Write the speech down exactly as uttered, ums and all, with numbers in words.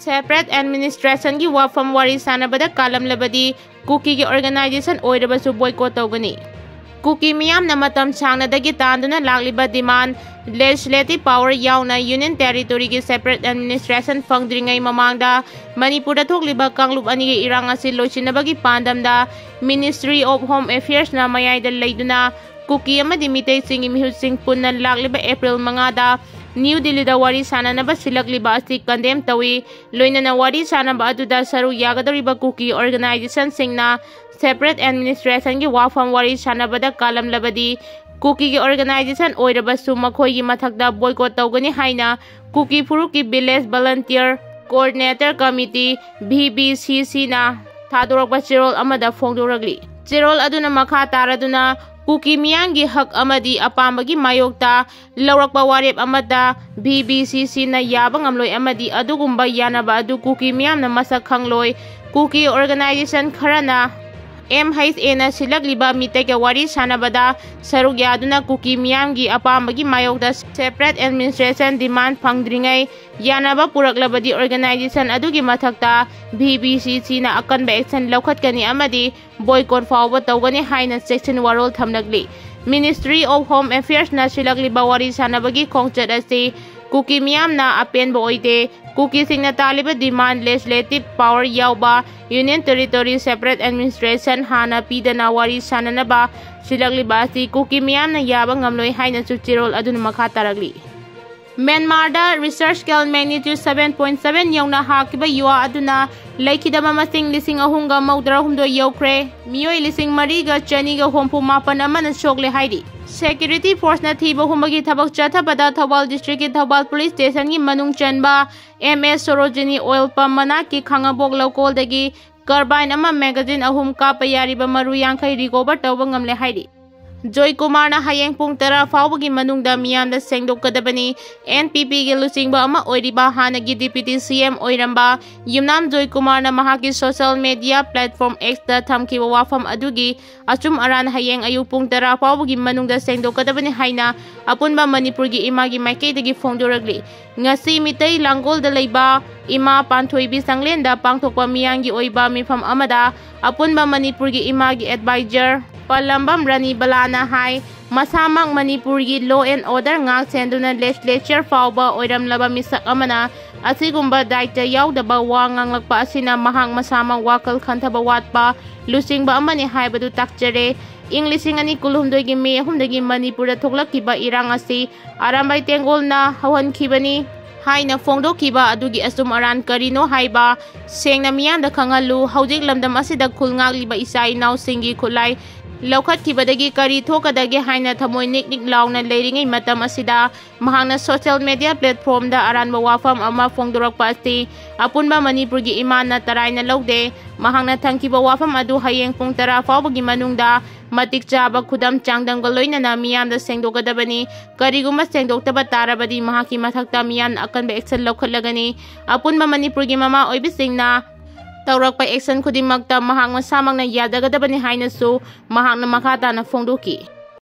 separate administrationꯒꯤ ꯋꯥꯐꯝ ꯋꯥꯔꯤ ꯁꯥꯟꯅꯕꯗ ꯀꯥꯜꯂꯝꯂꯕꯗꯤ ꯀꯨꯀꯤꯒꯤ organization ꯑꯣꯏꯔꯕꯁꯨ boycott ꯇꯧꯒꯅꯤ꯫ ꯀꯨꯀꯤ ꯃꯤꯌꯥꯝꯅ ꯃꯇꯝ ꯁꯥꯡꯅꯗꯒꯤ ꯇꯥꯟꯗꯨꯅ ꯂꯥꯛꯂꯤꯕ demand, legislative power ꯌꯥꯎꯅ Union Territoryꯒꯤ separate administration ꯐꯪꯗ꯭ꯔꯤꯉꯩ ꯃꯃꯥꯡꯗ ꯃꯅꯤꯄꯨꯔꯗ ꯊꯣꯛꯂꯤꯕ ꯀꯥꯡꯂꯨꯞ ꯑꯅꯤꯒꯤ ꯏꯔꯥꯡ ꯑꯁꯤ ꯂꯣꯏꯁꯤꯟꯅꯕꯒꯤ ꯄꯥꯟꯗꯝꯗ Ministry of Home Affairsꯅ ꯃꯌꯥꯏꯗ ꯂꯩꯗꯨꯅ ꯀꯨꯀꯤ ꯑꯃꯗꯤ ꯃꯤꯇꯩꯁꯤꯡꯒꯤ ꯃꯤꯍꯨꯠꯁꯤꯡ ꯄꯨꯟꯅ ꯂꯥꯛꯂꯤꯕ April ꯃꯉꯥꯗ ꯅ꯭ꯌꯨ ꯗꯤꯜꯂꯤꯗ ꯋꯥꯔꯤ ꯁꯥꯅꯅꯕ ꯁꯤꯜꯂꯛꯂꯤꯕ ꯑꯁꯤ condemn ꯇꯧꯏ꯫ ꯂꯣꯏꯅꯅ ꯋꯥꯔꯤ ꯁꯥꯅꯕ ꯑꯗꯨꯗ ꯁꯔꯨꯛ ꯌꯥꯒꯗꯧꯔꯤꯕ ꯀꯨꯀꯤ organizationꯁꯤꯡꯅ separate administrationꯒꯤ ꯋꯥꯐꯝ ꯋꯥꯔꯤ ꯁꯥꯅꯕꯗ ꯀꯥꯜꯂꯝꯂꯕꯗꯤ ꯀꯨꯀꯤꯒꯤ organization ꯑꯣꯏꯔꯕꯁꯨ ꯃꯈꯣꯏꯒꯤ ꯃꯊꯛꯇ boycott ꯇꯧꯒꯅꯤ ꯍꯥꯏꯅ ꯀꯨꯀꯤ ꯐꯨꯔꯨꯞꯀꯤ Village Volunteer Coordinator Committee, VVCCꯅ ꯊꯥꯗꯣꯔꯛꯄ ꯆꯦꯔꯣꯜ ꯑꯃꯗ ꯐꯣꯡꯗꯣꯔꯛꯂꯤ꯫ ꯆꯦꯔꯣꯜ ꯑꯗꯨꯅ ꯃꯈꯥ ꯇꯥꯔꯗꯨꯅ ꯀꯨꯀꯤ ꯃꯤꯌꯥꯝꯒꯤ ꯍꯛ ꯑꯃꯗꯤ ꯑꯄꯥꯝꯕꯒꯤ ꯃꯥꯌꯣꯛꯇ ꯂꯧꯔꯛꯄ ꯋꯥꯔꯦꯞ ꯑꯃꯠꯇ VVCCꯅ ꯌꯥꯕ ꯉꯝꯂꯣꯏ ꯑꯃꯗꯤ ꯑꯗꯨꯒꯨꯝꯕ ꯌꯥꯅꯕ ꯑꯗꯨ ꯀꯨꯀꯤ ꯃꯤꯌꯥꯝꯅ ꯃꯁꯛ ꯈꯪꯂꯣꯏ꯫ ꯀꯨꯀꯤ organization ꯈꯔꯅ MHAꯅ ꯁꯤꯜꯂꯛꯂꯤꯕ ꯃꯤꯇꯩꯒ ꯋꯥꯔꯤ ꯁꯥꯅꯕꯗ ꯁꯔꯨꯛ ꯌꯥꯗꯨꯅ ꯀꯨꯀꯤ ꯃꯤꯌꯥꯝꯒꯤ ꯑꯄꯥꯝꯕꯒꯤ ꯃꯥꯌꯣꯛꯇ separate administration demand ꯐꯪꯗ꯭ꯔꯤꯉꯩ ꯌꯥꯅꯕ ꯄꯨꯔꯛꯂꯕꯗꯤ organization ꯑꯗꯨꯒꯤ ꯃꯊꯛꯇ VVCCꯅ ꯑꯀꯟꯕ action ꯂꯧꯈꯠꯀꯅꯤ ꯑꯃꯗꯤ boycott ꯐꯥꯎꯕ ꯇꯧꯒꯅꯤ ꯍꯥꯏꯅ ꯆꯦꯛꯁꯤꯟ ꯋꯥꯔꯣꯜ ꯊꯝꯂꯛꯂꯤ꯫ Ministry of Home Affairsꯅ ꯁꯤꯜꯂꯛꯂꯤꯕ ꯋꯥꯔꯤ ꯁꯥꯅꯕꯒꯤ ꯈꯣꯡꯆꯠ ꯑꯁꯤ ꯀꯨꯀꯤ ꯃꯤꯌꯥꯝꯅ ꯑꯄꯦꯟꯕ ꯑꯣꯏꯗꯦ꯫ ꯀꯨꯀꯤꯁꯤꯡꯅ ꯇꯥꯜꯂꯤꯕ demand, legislative power ꯌꯥꯎꯕ Union Territory separate administration ꯍꯥꯟꯅ ꯄꯤꯗꯅ ꯋꯥꯔꯤ ꯁꯥꯅꯅꯕ ꯁꯤꯜꯂꯛꯂꯤꯕ ꯑꯁꯤ ꯀꯨꯀꯤ ꯃꯤꯌꯥꯝꯅ ꯌꯥꯕ ꯉꯝꯂꯣꯏ ꯍꯥꯏꯅꯁꯨ ꯆꯦꯔꯣꯜ ꯑꯗꯨꯅ ꯃꯈꯥ ꯇꯥꯔꯛꯂꯤ꯫ ꯃ꯭ꯌꯥꯟꯃꯥꯔꯗ Richter scale magnitude seven point seven ꯌꯧꯅ ꯍꯥꯈꯤꯕ ꯌꯨꯋꯥ ꯑꯗꯨꯅ ꯂꯩꯈꯤꯗꯕ ꯃꯁꯤꯡ ꯂꯤꯁꯤꯡ ꯑꯍꯨꯝꯒ ꯃꯧꯗ꯭ꯔꯥ ꯍꯨꯝꯗꯣꯏ ꯌꯧꯈ꯭ꯔꯦ꯫ ꯃꯤꯑꯣꯏ ꯂꯤꯁꯤꯡ ꯃꯔꯤꯒ ꯆꯅꯤꯒ ꯍꯨꯝꯐꯨ ꯃꯥꯄꯟ ꯑꯃꯅ ꯁꯣꯛꯂꯦ ꯍꯥꯏꯔꯤ꯫ Security forceꯅ ꯊꯤꯕ ꯍꯨꯝꯕꯒꯤ ꯊꯕꯛ ꯆꯠꯊꯕꯗ ꯊꯧꯕꯥꯜ districtꯀꯤ ꯊꯧꯕꯥꯜ police stationꯒꯤ ꯃꯅꯨꯡ ꯆꯟꯕ MS Sarojini oil pump ꯃꯅꯥꯛꯀꯤ ꯈꯥꯡꯉꯕꯣꯛ ꯂꯧꯀꯣꯜꯗꯒꯤ carbine ꯑꯃ magazine ꯑꯍꯨꯝ ꯀꯥꯞꯄ ꯌꯥꯔꯤꯕ ꯃꯔꯨ ꯌꯥꯡꯈꯩ recover ꯇꯧꯕ ꯉꯝꯂꯦ ꯍꯥꯏꯔꯤ꯫ ꯖꯣꯏ ꯀꯨꯃꯥꯔꯅ ꯍꯌꯦꯡ ꯄꯨꯡ ꯇꯔꯥ ꯐꯥꯎꯕꯒꯤ ꯃꯅꯨꯡꯗ ꯃꯤꯌꯥꯝꯗ ꯁꯦꯡꯗꯣꯛꯀꯗꯕꯅꯤ꯫ ꯑꯦꯟ ꯄꯤ ꯄꯤꯒꯤ ꯂꯨꯆꯤꯡꯕ ꯑꯃ ꯑꯣꯏꯔꯤꯕ ꯍꯥꯟꯅꯒꯤ ꯗꯤꯄ꯭ꯌꯨꯇꯤ ꯁꯤ ꯑꯦꯝ ꯑꯣꯏꯔꯝꯕ ꯌꯨꯝꯅꯥꯝ ꯖꯣꯏ ꯀꯨꯃꯥꯔꯅ ꯃꯍꯥꯛꯀꯤ ꯁꯣꯁꯤꯌꯦꯜ ꯃꯦꯗꯤꯌꯥ ꯄ꯭ꯂꯦꯠꯐꯣꯔꯝ X ꯇ ꯊꯝꯈꯤꯕ ꯋꯥꯐꯝ ꯑꯗꯨꯒꯤ ꯑꯆꯨꯝ ꯑꯔꯥꯟ ꯍꯌꯦꯡ ꯑꯌꯨꯛ ꯄꯨꯡ ꯇꯔꯥ ꯐꯥꯎꯕꯒꯤ ꯃꯅꯨꯡꯗ ꯁꯦꯡꯗꯣꯛꯀꯗꯕꯅꯤ ꯍꯥꯏꯅ ꯑꯄꯨꯟꯕ ꯃꯅꯤꯄꯨꯔꯒꯤ ꯏꯃꯥꯒꯤ ꯃꯥꯏꯀꯩꯗꯒꯤ ꯐꯣꯡꯗꯣꯔꯛꯂꯤ꯫ ꯉꯁꯤ ꯃꯤꯇꯩ ꯂꯥꯡꯒꯣꯜꯗ ꯂꯩꯕ ꯏꯃꯥ ꯄꯥꯟꯊꯣꯏꯕꯤ ꯆꯪꯂꯦꯟꯗ ꯄꯥꯡꯊꯣꯛꯄ ꯃꯤꯌꯥꯝꯒꯤ ꯑꯣꯏꯕ ꯃꯤꯐꯝ ꯑꯃꯗ ꯑꯄꯨꯟꯕ ꯃꯅꯤꯄꯨꯔꯒꯤ ꯏꯃꯥꯒꯤ ꯑꯦꯗꯚꯥꯏꯖꯔ ꯄꯂꯝꯕꯝ ꯔꯥꯅꯤ ꯕꯂꯥꯅ ꯍꯥꯏ, ꯃꯁꯥꯃꯛ ꯃꯅꯤꯄꯨꯔꯒꯤ law and order ꯉꯥꯛ ꯁꯦꯟꯗꯨꯅ ꯂꯦꯖꯤꯁꯂꯦꯆꯔ ꯐꯥꯎꯕ ꯑꯣꯏꯔꯝꯂꯕ ꯃꯤꯁꯛ ꯑꯃꯅ ꯑꯁꯤꯒꯨꯝꯕ ꯗꯥꯏꯇ ꯌꯥꯎꯗꯕ ꯋꯥ ꯉꯥꯡꯂꯛꯄ ꯑꯁꯤꯅ ꯃꯍꯥꯛ ꯃꯁꯥꯃꯛ ꯋꯥꯈꯜ ꯈꯟꯊꯕ ꯋꯥꯠꯄ ꯂꯨꯆꯤꯡꯕ ꯑꯃꯅꯤ ꯍꯥꯏꯕꯗꯨ ꯇꯥꯛꯆꯔꯦ꯫ ꯏꯪ ꯂꯤꯁꯤꯡ ꯑꯅꯤ ꯀꯨꯟꯍꯨꯝꯗꯣꯏꯒꯤ ꯃꯦ ꯑꯍꯨꯝꯗꯒꯤ ꯃꯅꯤꯄꯨꯔꯗ ꯊꯣꯛꯂꯛꯈꯤꯕ ꯏꯔꯥꯡ ꯑꯁꯤ ꯑꯔꯥꯝꯕꯥꯏ ꯇꯦꯡꯒꯣꯜꯅ ꯍꯧꯍꯟꯈꯤꯕꯅꯤ ꯍꯥꯏꯅ ꯐꯣꯡꯗꯣꯛꯈꯤꯕ ꯑꯗꯨꯒꯤ ꯑꯆꯨꯝ ꯑꯔꯥꯟ ꯀꯔꯤꯅꯣ ꯍꯥꯏꯕ ꯁꯦꯡꯅ ꯃꯤꯌꯥꯝꯗ ꯈꯪꯍꯜꯂꯨ꯫ ꯍꯧꯖꯤꯛ ꯂꯝꯗꯝ ꯑꯁꯤꯗ ꯈꯨꯜ ꯉꯥꯛꯂꯤꯕ ꯏꯆꯥ ꯏꯅꯥꯎꯁꯤꯡꯒꯤ ꯈꯨꯠꯂꯥꯏ ꯂꯧꯈꯠꯈꯤꯕꯗꯒꯤ ꯀꯔꯤ ꯊꯣꯛꯀꯗꯒꯦ ꯍꯥꯏꯅ ꯊꯃꯣꯏ ꯅꯤꯛ ꯅꯤꯛ ꯂꯥꯎꯅ ꯂꯩꯔꯤꯉꯩ ꯃꯇꯝ ꯑꯁꯤꯗ ꯃꯍꯥꯛꯅ ꯁꯣꯁꯤꯌꯦꯜ ꯃꯦꯗꯤꯌꯥ ꯄ꯭ꯂꯦꯠꯐꯣꯔꯝꯗ ꯑꯔꯥꯟꯕ ꯋꯥꯐꯝ ꯑꯃ ꯐꯣꯡꯗꯣꯔꯛꯄ ꯑꯁꯤ ꯑꯄꯨꯟꯕ ꯃꯅꯤꯄꯨꯔꯒꯤ ꯏꯃꯥꯅ ꯇꯔꯥꯏꯅ ꯂꯧꯗꯦ꯫ ꯃꯍꯥꯛꯅ ꯊꯝꯈꯤꯕ ꯋꯥꯐꯝ ꯑꯗꯨ ꯍꯌꯦꯡ ꯄꯨꯡ ꯇꯔꯥ ꯐꯥꯎꯕꯒꯤ ꯃꯅꯨꯡꯗ ꯃꯇꯤꯛ ꯆꯥꯕ ꯈꯨꯗꯝ ꯆꯥꯡꯗꯝꯒ ꯂꯣꯏꯅꯅ ꯃꯤꯌꯥꯝꯗ ꯁꯦꯡꯗꯣꯛꯀꯗꯕꯅꯤ꯫ ꯀꯔꯤꯒꯨꯝꯕ ꯁꯦꯡꯗꯣꯛꯇꯕ ꯇꯥꯔꯕꯗꯤ ꯃꯍꯥꯛꯀꯤ ꯃꯊꯛꯇ ꯃꯤꯌꯥꯝꯅ ꯑꯀꯟꯕ ꯑꯦꯛꯁꯟ ꯂꯧꯈꯠꯂꯒꯅꯤ꯫ ꯑꯄꯨꯟꯕ ꯃꯅꯤꯄꯨꯔꯒꯤ ꯃꯃꯥ ꯑꯣꯏꯕꯁꯤꯡꯅ ꯇꯧꯔꯛꯄ ꯑꯦꯛꯁꯟ ꯈꯨꯗꯤꯡꯃꯛꯇ ꯃꯍꯥꯛ ꯃꯁꯥꯃꯛꯅ ꯌꯥꯖꯒꯗꯕꯅꯤ ꯍꯥꯏꯅꯁꯨ ꯃꯍꯥꯛꯅ ꯃꯈꯥ ꯇꯥꯅ ꯐꯣꯡꯗꯣꯛꯈꯤ꯫